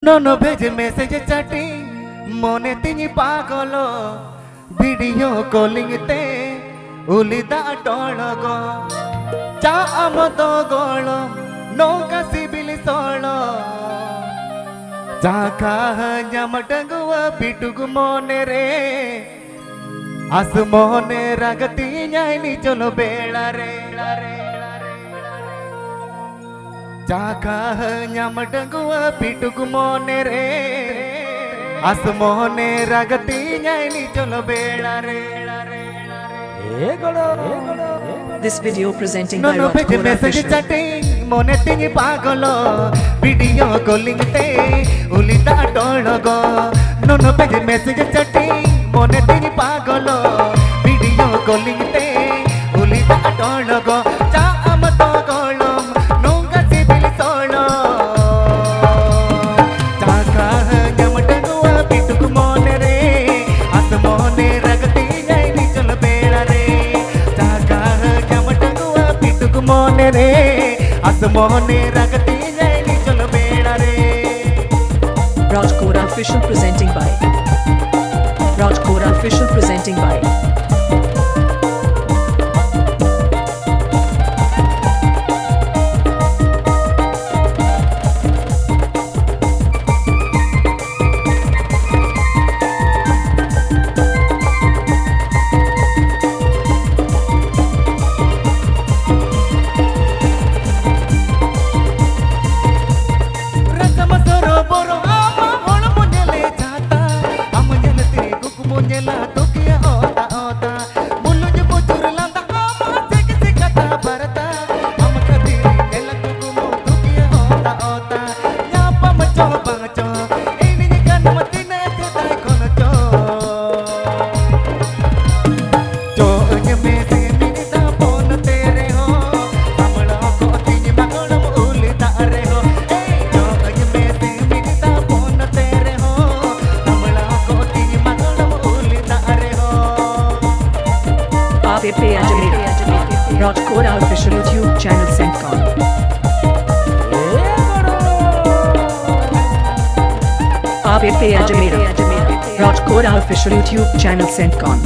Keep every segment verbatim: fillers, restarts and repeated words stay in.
ᱱᱚᱱᱚ ᱵᱷᱮᱡᱽ message chatting ᱢᱚᱱᱮ ᱛᱤᱧ ᱯᱟᱜᱚᱞᱚ, video calling ᱛᱮ ᱩᱞᱤ ᱫᱟᱜ ᱴᱚᱲᱚᱜᱚ᱾ ᱪᱟ ᱟᱢ ᱫᱚ ᱜᱚᱲᱚ, ᱱᱚᱝᱠᱟ ᱥᱤᱵᱤᱞ ᱥᱚᱲᱚ᱾ ᱪᱟ ᱠᱟᱦ ᱧᱟᱢ ᱰᱟᱺᱜᱩᱣᱟᱹ ᱵᱤᱴᱩᱜ ᱢᱚᱱᱮ ᱨᱮ, ᱟᱥ ᱢᱚᱱᱮ ᱨᱟᱜ ᱛᱤᱧᱟᱭ ᱱᱤᱪᱚᱞ ᱵᱮᱲᱟ ᱨᱮ᱾ ᱪᱟ ᱠᱟᱦ ᱧᱟᱢ ᱰᱟᱺᱜᱩᱣᱟᱹ ᱵᱤᱴᱩᱜ ᱢᱚᱱᱮ ᱨᱮ, ᱟᱥ ᱢᱚᱱᱮ ᱨᱟᱜ ᱛᱤᱧᱟᱭ ᱱᱤᱪᱚᱞ ᱵᱮᱲᱟ ᱨᱮ᱾ ᱮ ᱜᱚᱲᱚ, ᱮ ᱜᱚᱲᱚ᱾ This video presenting by ᱱᱚᱱᱚ ᱵᱷᱮᱡᱽ Rajkumar message Official. Chatting ᱢᱚᱱᱮ ᱛᱤᱧ ᱯᱟᱜᱚᱞᱚ, ᱵᱷᱤᱰᱤᱭᱳ ᱠᱚᱞᱤᱝ ᱛᱮ ᱩᱞᱤ ᱫᱟᱜ ᱴᱚᱲᱚᱜᱚ᱾ ᱱᱚᱱᱚ ᱵᱷᱮᱡᱽ ᱢᱮᱥᱮᱡᱽ ᱪᱟᱴᱤᱝ ᱢᱚᱱᱮ ᱛᱤᱧ ᱯᱟᱜᱚᱞᱚ, ᱵᱷᱤᱰᱤᱭᱳ ᱠᱚᱞᱤᱝ ᱛᱮ ᱩᱞᱤ ᱫᱟᱜ ᱴᱚᱲᱚᱜᱚ᱾ ᱪᱟ ᱟᱢ ᱫᱚ ᱜᱚᱲᱚᱢ, ᱱᱚᱝᱠᱟ ᱥᱤᱵᱤᱞ ᱥᱚᱲᱚᱢ᱾ ᱪᱟ ᱠᱟᱦ ᱧᱟᱢ ᱰᱟᱺᱜᱩᱣᱟᱹ ᱵᱤᱴᱩᱜ ᱢᱚᱱᱮ ᱨᱮ, ᱟᱥ ᱢᱚᱱᱮ ᱨᱟᱜ ᱛᱤᱧᱟᱭ ᱱᱤᱪᱚᱞ ᱵᱮᱲᱟ ᱨᱮ᱾ ᱪᱟ ᱠᱟᱦ ᱧᱟᱢ ᱰᱟᱺᱜᱩᱣᱟᱹ ᱵᱤᱴᱩᱜ ᱢᱚᱱᱮ ᱨᱮ, ᱟᱥ ᱢᱚᱱᱮ ᱨᱟᱜ ᱛᱤᱧᱟᱭ ᱱᱤᱪᱚᱞ ᱵᱮᱲᱟ ᱨᱮ᱾ Rajkumar Official presenting by Rajkumar Official presenting by ᱨᱟᱥᱟᱢ ᱥᱚᱨᱚᱵᱚᱨᱚ ᱟᱢᱟᱜ ᱦᱚᱲᱢᱚ ᱧᱮᱞᱮ ᱡᱷᱟᱛᱟ, ᱟᱢ ᱧᱮᱞᱛᱮ ᱠᱩᱠᱢᱩ ᱧᱮᱞᱟ ᱛᱩᱠᱤᱭᱟ ᱚᱛᱟ ᱚ᱾ ᱯᱮ ᱯᱮ ᱟᱸᱡᱚᱢᱮᱫᱟ᱾ ᱨᱟᱡᱽᱠᱚᱨᱟ Official YouTube channel ᱥᱮᱱ ᱠᱷᱚᱱ᱾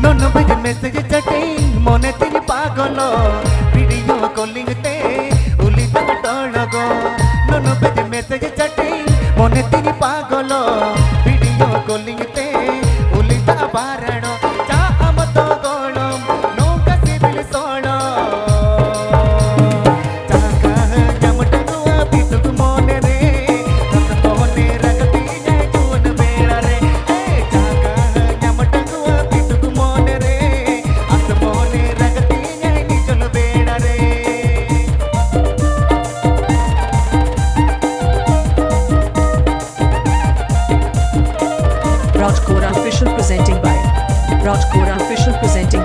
ᱱᱚᱱᱚ ᱵᱮᱡ ᱢᱮᱥᱮᱡ ᱪᱮᱴᱤᱝ ᱢᱚᱱᱮ ᱛᱤᱧ ᱯᱟᱜᱚᱞ, video calling ᱛᱮ ᱩᱞᱤ ᱛᱟᱠ ᱴᱚᱲᱚᱜ᱾ ᱱᱚᱱᱚ ᱵᱮᱡ ᱢᱮᱥᱮᱡ ᱪᱮᱴᱤᱝ ᱢᱚᱱᱮ ᱛᱤᱧ ᱯᱟᱜᱚᱞ, video calling ᱛᱮ ᱩᱞᱤ ᱛᱟ ᱵᱟᱨᱟᱲᱚ᱾ ᱪᱟ ᱟᱢ ᱫᱚ ᱜᱚᱲᱚᱢ ᱱᱚᱝᱠᱟ ᱥᱤᱵᱤᱞ ᱥᱚᱲᱚᱢ᱾ ᱪᱟᱠᱟ ᱧᱟᱢ ᱰᱟᱹᱜᱩᱣᱟᱹ ᱵᱤᱴᱩᱠ ᱢᱚᱱᱮ ᱨᱮ, ᱟᱥ ᱢᱚᱱᱮ ᱨᱟᱜ ᱛᱤᱧᱟᱭ ᱡᱩᱣᱟᱹᱱ ᱵᱮᱲᱟ ᱨᱮ᱾ ᱮ ᱪᱟᱠᱟ ᱧᱟᱢ ᱰᱟᱹᱜᱩᱣᱟᱹ ᱵᱤᱴᱩᱠ ᱢᱚᱱᱮ ᱨᱮ, ᱟᱥ ᱢᱚᱱᱮ ᱨᱟᱜ ᱛᱤᱧᱟᱭ ᱱᱤᱡᱚᱱ ᱵᱮᱲᱟ ᱨᱮ᱾ Rajkora Official presenting by Rajkora Official presenting